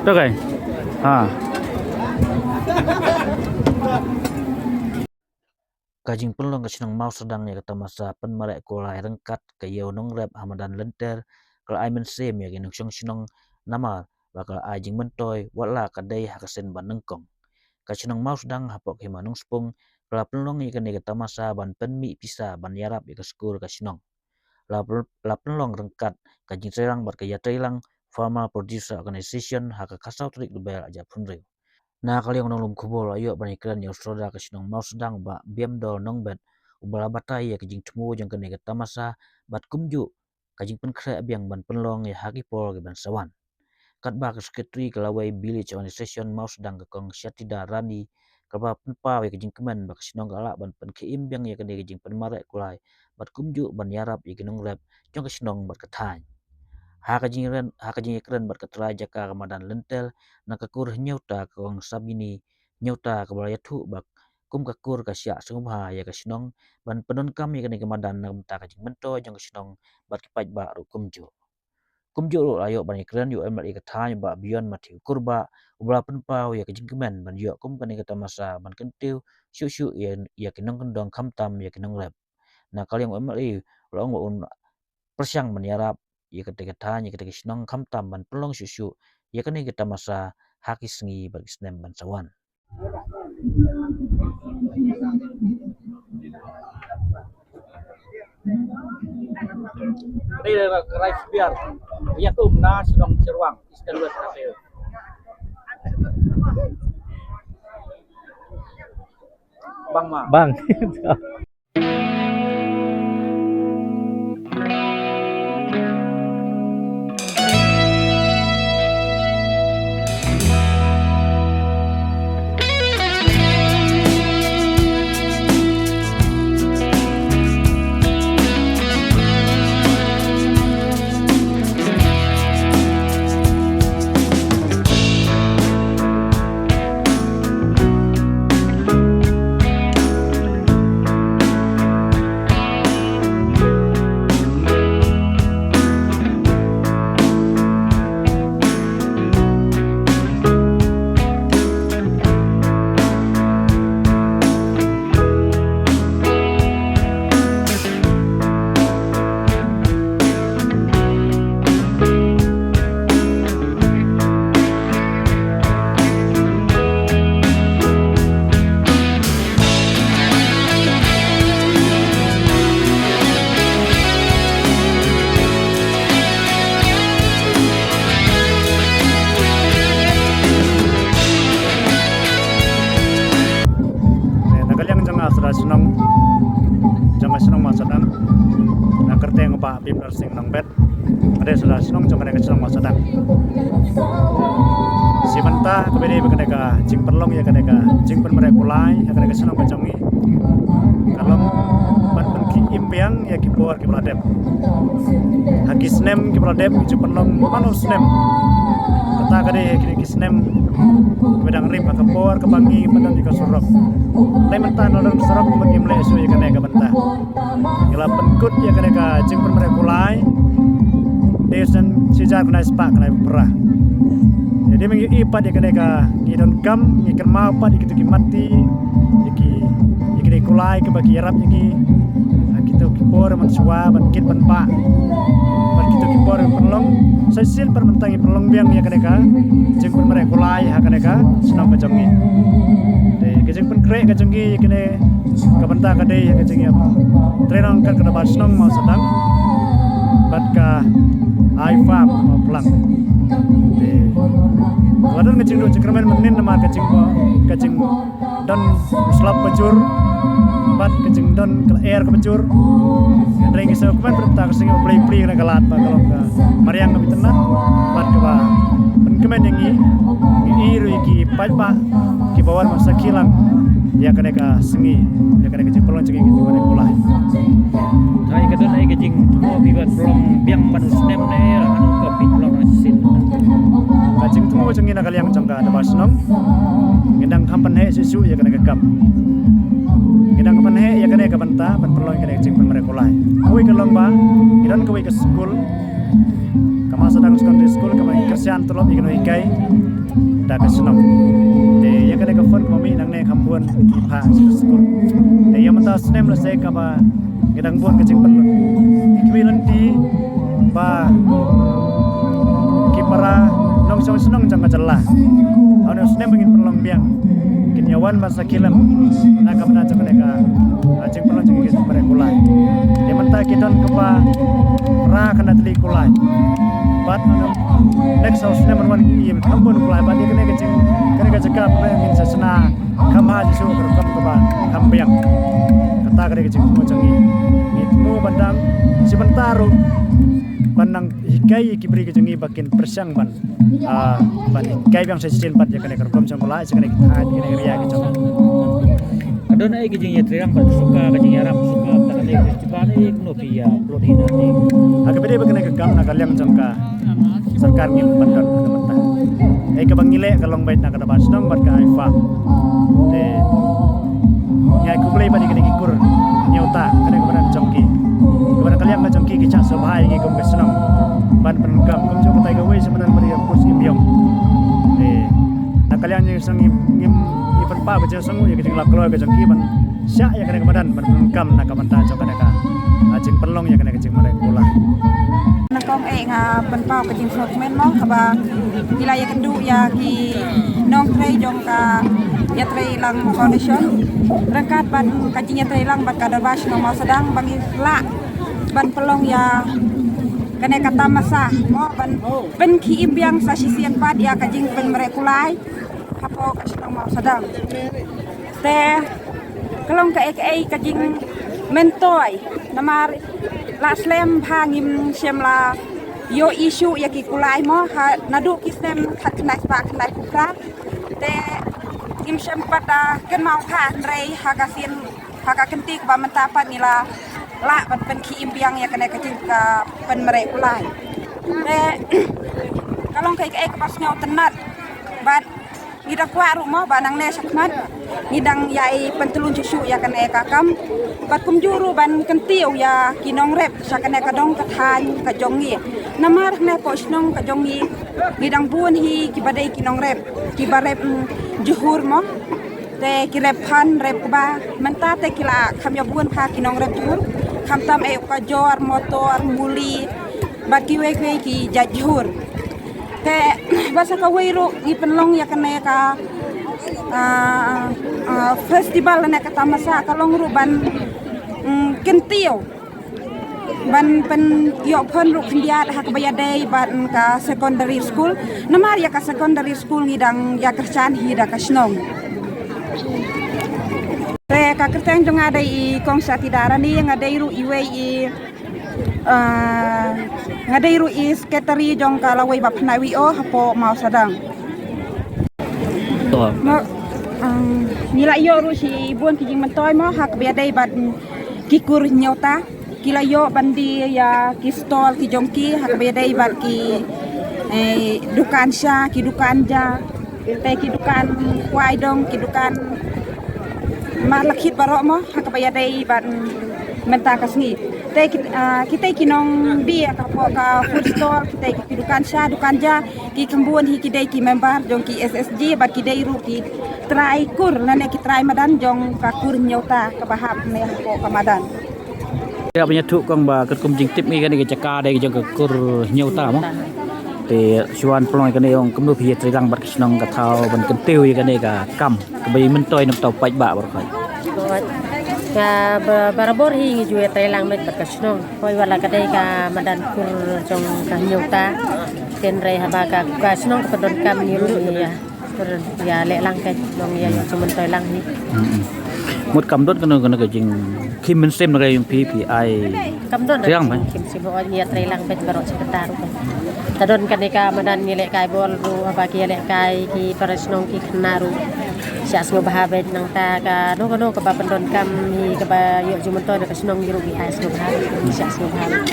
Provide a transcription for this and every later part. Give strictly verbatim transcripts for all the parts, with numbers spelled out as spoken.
Okay. Ha. Ka jingpynlong ka shnong Mawsadang ïa ka tamasa pynmareh kulai ryngkat ka ïew nongrep ha madan lynter ka la ai mynsiem ïa ki nongshong shnong namar ba ka la ai jingmyntoi wat la ka dei ha ka sien ba nyngkong. Ka shnong Mawsadang hapoh ka hima Nongspung ka la pynlong ïa kane ka tamasa ban pynmih pisa ban ïarap ïa ka skur ka shnong. La pyn-, la pynlong ryngkat ka jingtreilang bad ka ïatreilang Farmer Producer Organization ha ka khatsaw tarik Lber ar hajar arphew hynriew. Na ka liang u nonglum khubor la ïoh ban ïakren ïa u Sordar ka shnong Mawsadang Bah Biamdor Nongbet uba la batai ïa ka jingthmu jong kane ka tamasa bad kumjuh ka jingpynkhreh biang ban pynlong ïa ha ki por kiban sa wan. Katba ka Secretary ka Lawei Village Organization Mawsadang ka Kong Shatida Rani kaba pynpaw ïa ka jingkmen ba ka shnong ka lah ban pynkhie im biang ïa kane ka jingpynmareh kulai bad kumjuh ban ïarap ïa ki nongrep jong ka shnong bad ka thaiñ. Ha ka jingïakren, ha ka jingïakren bad ka trai jaka ka madan lynter na ka kur Hynñiewta ka Kong Sabini Hynñiewta kaba la ïathuh ba kum ka kur ka shah sngewbha ïa ka shnong ban pyndonkam ïa kane ka madan na ka bynta ka jingmyntoi jong ka shnong bad ki paidbah ruh kumjuh. Kumjuh ruh la ïoh ban ïakren ïa u MLA ka thaiñ Bah Beyond Mathew Kurbah uba la pynpaw ïa ka jingkmen ban ïoh kum kane ka tamasa ban kyntiew shuh shuh ïa, ïa ki nongkyndong khamtam ïa ki nongrep. Na ka liang u MLA u la ong ba un pyrshang ban ïarap ïa kata ka thaiñ ïa kata ka shnong khamtam ban pynlong shuh shuh ïa kane ka tamasa ha ki sngi bad ki snem ban sa wan. Dei da ka Rai Sbiar. Ïa tu na shnong Sherwang, Eastern West Khasi Hills. Bang ma. Bang. Na ka liang jong nga Sordar shnong jong nga shnong Mawsadang, na kyrteng u Bah Bimdor Singh Nongbet. Ka dei Sordar shnong jong kane ka shnong Mawsadang. Shi bynta kaba dei ba kane ka jingpynlong ïa kane ka jingpynmareh kulai ïa kane ka shnong ka jong ngi ka long ban pynkhie im biang ïa ki por kiba la dep. Ha ki snem kiba la dep ngi ju pynlong mano snem. Kata ka dei ha kine ki snem kiba dang rim ha ka por kaba ngi pynlong ïa ka surok. Dei mynta na don surok ba ngim leh shuh ïa kane ka bynta. Ngi la pynkut ïa kane ka jingpynmareh kulai. Dei snem shi hajar khyndai spah khyndai phew phra. Ïa dei ma ngi i pat ïa kane ka ngi donkam ngi kynmaw pat ïa kito ki matti ïa ki ïa kine kulai kiba ki ïarap ïa ngi. Ha kito ki por mynshuwa ban kit ban bah. Bad kito ki por pynlong sa shisien pat mynta ngi pynlong biang ïa kane ka jingpynmareh kulai ha kane ka shnong ka jong ngi. Te ka jingpynkhreh ka jong ngi ïa kine ka bynta ka dei ka jingïap trei nang kat ka Dorbar Shnong Mawsadang bad ka Ai Farm Mawphlang. Te la don ka jingduh jingkyrmen mynnin namar ka jingbo ka jingdon u slap ba jur bad ka jingdon ka lyer kaba jur. Hynrei ngi sngewkmen bad ta ka sngi ba Blei plie na ka lad ba ka long ka mariang kaba itynnad bad kaba pynkmen ïa ngi. Ngi i ruh ïa ki paidbah kiba wan ban sakhi lang ïa kane ka sngi, ïa kane ka jingpynlong jong ngi ka jingpynlong kulai. Ai ka don ai ka jingthmu phi ban pynlong biang ban u snem ne la hanu ka phi pynlong na shisien. Ka jingthmu jong ngi na ka liang jong ka Dorbar Shnong ngi dang kham pynheh shuh shuh ïa kane ka kam. Ngi dang kham pynheh ïa kane ka bynta ban pynlong ïa kane ka jingpynmareh kulai. Kawei ka long ba ngi don kawei ka skul Tang Secondary School kaba ngi kyrshan tulop ïa kano hikai da ka shnong. Te ïa kane ka fund kaba mih nangne kham bun ki phah sha ka skul. Te ïa mynta snem lehse kaba ngi dang bun ka jingpynlut. Ngi khmih lynti ba ki para nongshong shnong jong ka jylla, ha une u snem ba ngin pynlong biang, kin ïa wan ban sa kylem na ka bynta jong kane ka, ah, jingpynlong jong ki jingpynlong kulai. Te mynta ki don kaba phra khyndai tylli kulai. Bad, ah, next house ne man wan ki im kham bun kulai bad ïa kane ka jing, kane ka jaka ba ngin sa shna kham ha jisu ka rukom kaba kham biang. Kata ka dei ka jingthmu jong ngi. Ngi thmu ban dang shi bynta ruh ban nang hikai ïa ki briew ki jong ngi ba kin pyrshang ban, ah, ban hikai biang sa shisien pat ïa kane ka rukom jong kulai, ïa kane ka thaiñ, ïa kane ka ria ka jong ngi. Ka don ai ka jingïatreilang bad suka, ka jingïarap suka, ta kane ka festival, eh, kumno phi ïa plot hi na ne. Ha kaba dei ba kane ka kam na ka liang jong ka sorkar ngim ban don ha ka bynta. Ai kaba ngi leh ka long beit na ka dorbar shnong bad ka IFA. Te ngi ai khublei bad ïa kane ki kur Hynñiewta, kane ka madan jong ki. Kaba na ka liang ka jong ki ki shah sngewbha ïa ngi kum ka shnong ban pyndonkam, kumjuh katai kawei sha madan Maria Pus Imbiong. Te na ka liang jong ka shnong ngim, ngim, ngim pynpaw ka jingsngew ïa ka jingïalap kloi ka jong ki ban shah ïa kane ka madan ban pyndonkam na ka bynta jong kane ka, ah, jingpynlong ïa kane ka jingmareh kulai. Nyngkong eh nga pynpaw ka jingsngewkmen mo haba ngi la ïakynduh ïa ki nongtrei jong ka Ïatreilang Foundation ryngkat bad ka jingïatreilang bad ka Dorbar Shnong Mawsynram ba ngi lah ban pynlong ïa kane ka tamasa mo ban pynkhie im biang sa shisien pat ïa ka jingpynmareh kulai hapoh ka shnong Mawsynram. Te ka long kaei kaei ka jingmyntoi namar la slem bha ngim shym la ïohi shuh ïa ki kulai mo ha naduh ki snem khatkhyndai spah khyndaiphew phra. Te ngim shym pat da kynmaw bha hynrei ha ka sien ha ka kynti kaba mynta pat ngi la lah ban pynkhie im biang ïa kane ka jing ka pynmareh kulai. Te ka long kaei kaei kaba sngewtynnat bad ngi da kwah ruh mo ba nangne shakhmat ngi dang ïai pyntylun shuh shuh ïa kane ka kam bad kumjuh ruh ban kyntiew ïa ki nongrep sha kane ka dong ka thaiñ ka jong ngi. Namar hangne hapoh shnong ka jong ngi ngi dang bun hi kiba dei ki nongrep kiba rep, mm, jhur mo. Te ki rep phan rep kba mynta te ki la kham ïa bun bha ki nongrep jhur. Khamtam eh ka jor, motor, muli bad kiwei kiwei ki jait jhur. Te ba sa kawei ruh ngi pynlong ïa kane ka, ah, ah, festival ne ka tamasa ka long ruh ban, mm, kyntiew ban pynïoh phan ruh khyndiat ha kaba ïadei bad ka secondary school. Namar ïa ka secondary school ngi dang ïa kyrshan hi da ka shnong. Te ka kyrteng jong nga dei i Kong Shati Darani, nga dei ruh iwei i, ah, nga dei ruh i secretary jong ka lawei ba pynai wi o hapoh Mawsadang. To. Mo, um, ngi la ïoh ruh shi bun ki jingmyntoi mo ha kaba ïadei bad ki kur Hynñiewta. Ki la ïoh ban die ïa ki stall ki jong ki ha kaba ïadei bad ki, eh, dukan sha, ki dukan ja, te ki dukan kwai dong, ki dukan mar la khit baroh mo ha kaba ïadei bad mynta ka sngi. Te ki, ah, kitei ki nongdie ka, ka food stall, kitei ki dukan sha, dukan ja, ki kham bun hi ki dei ki member jong ki S S G bad ki dei ruh ki trai kur lane ki trai madan jong ka kur Hynñiewta kaba hap ne hapoh ka madan. Ïa, ban ïathuh kong ba katkum jingtip ngi kane ka jaka dei ka jong ka kur Hynñiewta mo. Te shuwa pynlong ïa kane ong kumno phi ïatreilang bad ka shnong ka thaw ban kyntiew ïa kane ka kam kaba ïa myntoi na bynta u paidbah baroh. Ka ba-, barabor hi ngi ju ïatreilang beit bad ka shnong. Hooid wat la ka dei ka madan kur jong ka Hynñiewta. Hynrei haba ka, ka shnong ka pyndonkam ngi ruh ngi ïa Ïa leh lang ka long ïa ïoh jingmyntoi lang hi. Mut kam don kano kano ka jingkhim mynsiem na ka ïing phi phi ai. Kam don. Riang ba. Khim mynsiem hooid ngi ïatreilang beit baroh shi katta ruh. Ta don kane ka madan ngi lehkai bol ruh haba ki ïalehkai ki para shnong ki khynnah ruh. Shah sngewbha beit nangta kano kano kaba pyndonkam hi kaba ïoh jingmyntoi na ka shnong ngi ruh ngi ai sngewbha beit ngi shah sngewbha beit.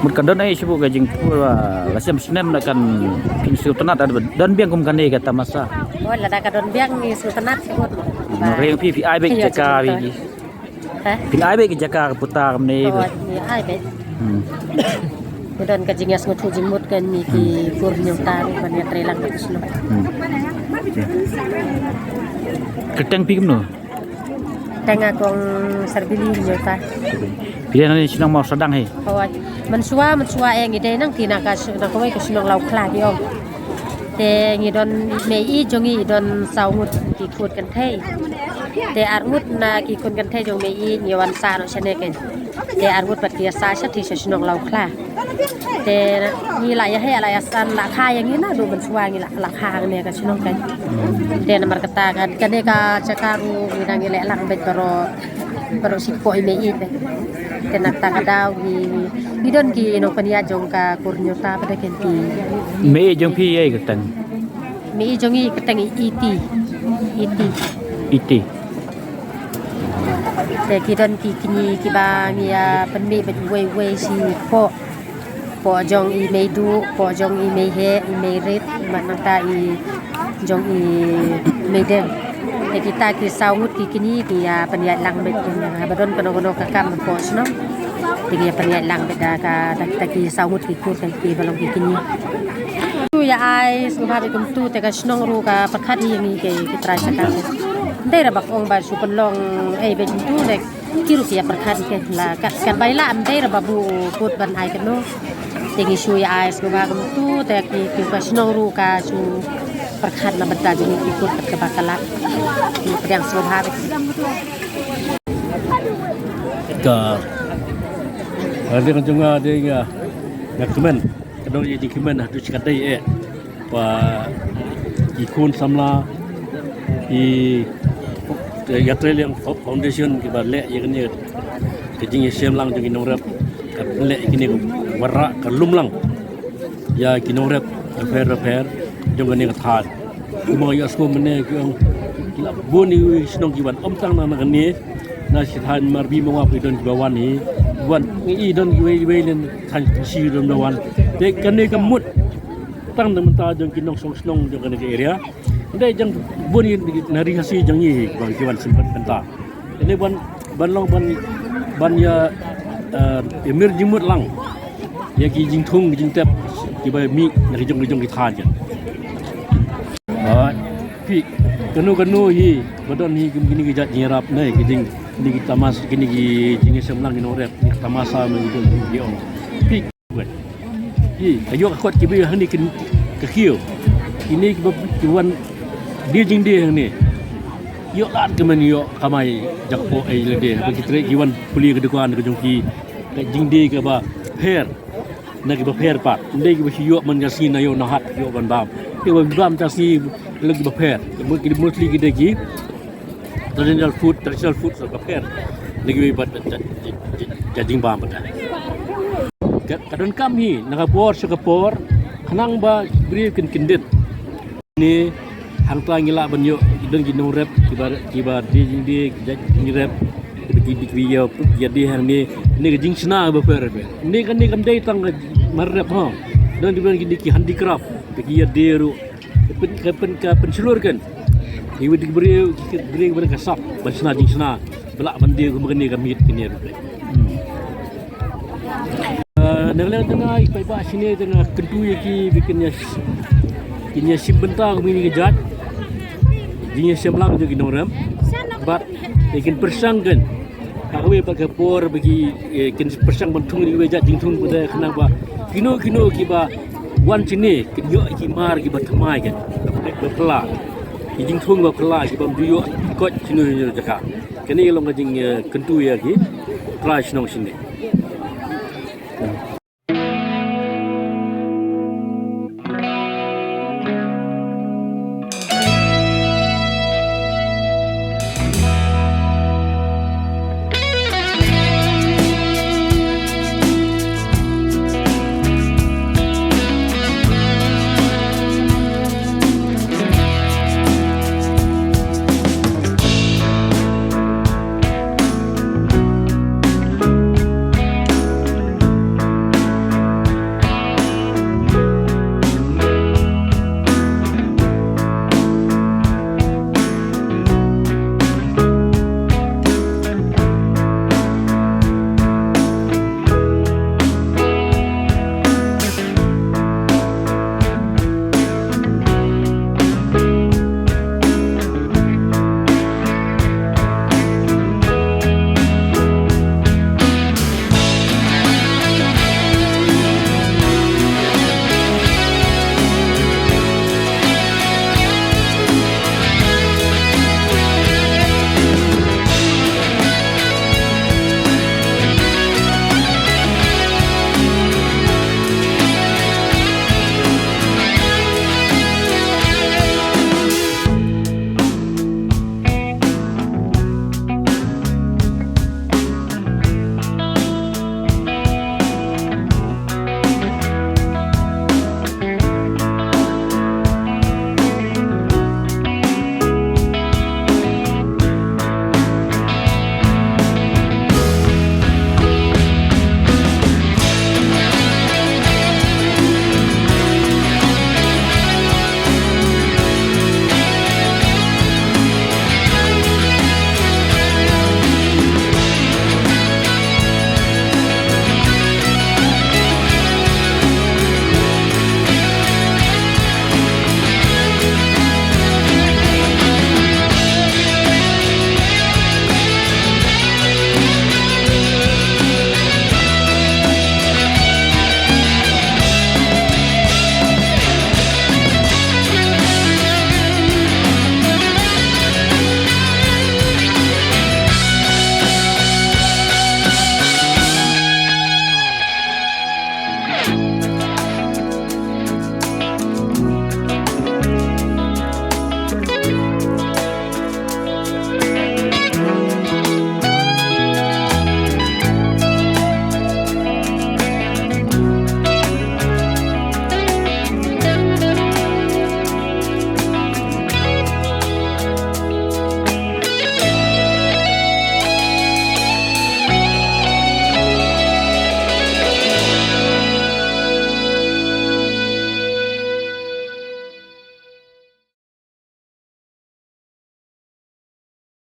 Mut kan don ai shu ka jingpur la snem snem la kan phin sngewtynnat don biang kum kane ka tamasa. Oh, lada ka don biang ngi sngewtynnat shuh. Ngi phi phi ai beit jaka phi. Hah? Phi ai beit jaka ka puta kam ne. Oh, ngi ai beit. Hmm. Don ka jingïasngewthuh jingmut kane ki kur Hynñiewta ban ïatreilang bad ka shnong. Hmm. Kyrteng phi kumno? Kyrteng nga Kong Sarbili Hynñiewta. Phi dei na shnong Mawsardang hi? Hooid. Mynshuwa, mynshuwa eh ngi dei nangta na ka sh-, na kawei ka shnong Lawkhla ki ong. Te ngi don mei-i jong ngi don saw ngut ki khun kynthei. Te ar ngut na ki khun kynthei jong mei-i ngi wan sah noh shane kein. Te ar ngut pat ki ïa sah shathie sha shnong Lawkhla. Te ngi la ïa heh la ïa san la kha ïa ngi naduh mynshuwa ngi la, la kha hangne ka shnong kein. Te namar kata ka, kane ka jaka ruh ngi dang ïaleh lang beit baroh, baroh shi kpoh i mei-i beit. Te na kata ka daw ngi, ngi don ki nongpynïaid jong ka kur Hynñiewta pat de kein ki. Mei-i jong phi ei kyrteng? Mei-i jong ngi kyrteng i Iti. Iti. Iti. Te ki don ki kñi kiba ngi ïa pynmih beit uwei uwei shi kpoh. Kpoh jong i Meiduh, kpoh jong i Meiheh, i Meirit, bad nangta i jong i Meideng. Te kita ki saw ngut ki kñi ki ïa pynïaid lang beit, haba don kano kano ka kam hapoh shnong. Te ki ïa pynïaid lang beit da ka, da kita ki saw ngut ki kur, ki ba long ki kñi. Shu ïa ai sngewbha beit kumtu te ka shnong ruh ka pyrkhat ïa ngi ki, ki trai Saka. Ym dei re ba ong ba shu pynlong ei beit kumtu ne ki ruh ki ïa pyrkhat ïa ki la kat, kat bai la ym dei re ba buh kut ban ai kano. Te ngi shu ïa ai sngewbha kumtu te ki, ki ka shnong ruh ka shu pyrkhat na bynta jong ngi ki kut kaba ka lah. Ngi pdiang sngewbha beit. Ka, ka dei ka jong nga dei nga, nga kmen. Ka dei ka jingkmen haduh shi katdei eh. Ba ki khun samla, ki, ki Ïatrei Liang Fo-, Foundation kiba leh ïa kane ka jingïashem lang jong ki nongrep, ka leh ïa kane ka wanrah ka lum lang ïa ki nongrep bapher bapher jong kane ka thaiñ. Kumba ïohsngew mynne ki ong ki la bun ïa ki shnong ki wan, ym tang na kane, na shi thaiñ Mawbri Mawngap ki don kiba wan hi, wan ngi i don kiwei kiwei lem thaiñ Khasi don kiba wan. Te kane ka mut tang na bynta jong ki nongshong shnong jong kane ka area. Ym dei jong bun ïa na ri Khasi jong ngi hi ba ki wan sympat bynta. Kane ban, ban long ban, ban ïa, eh, ïa mir jingmut lang ïa ki jingthung ki jingtep kiba mih na ki jong ki jong ki thaiñ. Alright. Phi, kano kano hi ba don hi kum kine ki jait jingïarap ne ki jing, kine ki tamas, kine ki jingïashem lang ki nongrep, kine ki tamasa me ki don ki ong. Phi, wei. Hi, ka ïoh ka kot kiba hangne kin ka khiew. Kine kiba ki wan die jingdie hangne. Ïoh lad ka men ïoh kamai jakpoh ei lade ba ki trei ki wan pule ka dukan ka jong ki. Ka jingdie kaba pher. Na kiba pher pat. Ym dei kiba shu ïoh man ka sngi na ïoh na hat ïoh ban bam. Kiba bam ka sngi la kiba pher. Kiba, kiba mostly ki dei ki traditional food, traditional food sa ba pher. Na kiba pat ja, ja, ja, ja jingbam pat. Ka, ka donkam hi na ka por sha ka por khnang ba briew kin kyndit. Ne hangta ngi lah ban ïoh ki don ki nongrep kiba, kiba die jingdie, jait jingrep, kiba ki, kiba ïa, ïa die hangne. Ne ka jingshna ba pher bha. Ne ka, ne kam dei tang ka mar rep ha. Don kiba ki die ki handicraft, ki ïa die ruh. Ka pyn, ka pyn, ka pynshlur kan. Ki wad ki briew, ki briew ban ka sap ban shna jingshna. Ba lah ban die kumba kane ka miet kane ruh. Hmm. Eh, na ka liang te nga i paidbah shane te nga kyntu ïa ki ba kin ïa, kin ïa shim bynta kumne ki jait jingïashem lang jong ki nongrep. Bad ïa kin pyrshang kan ha kawei pat ka por ba ki, eh, kin pyrshang ban thung ïa kiwei jait jingthung ba dei khnang ba kino kino kiba wan shane kin ïoh ki mar kiba thymmai kan, ba phylla, ki jingthung ba phylla kiba ym ju ïoh koit shano shano jaka. Kane ka long ka jing, eh, kyntu ïa ki trai shnong shane.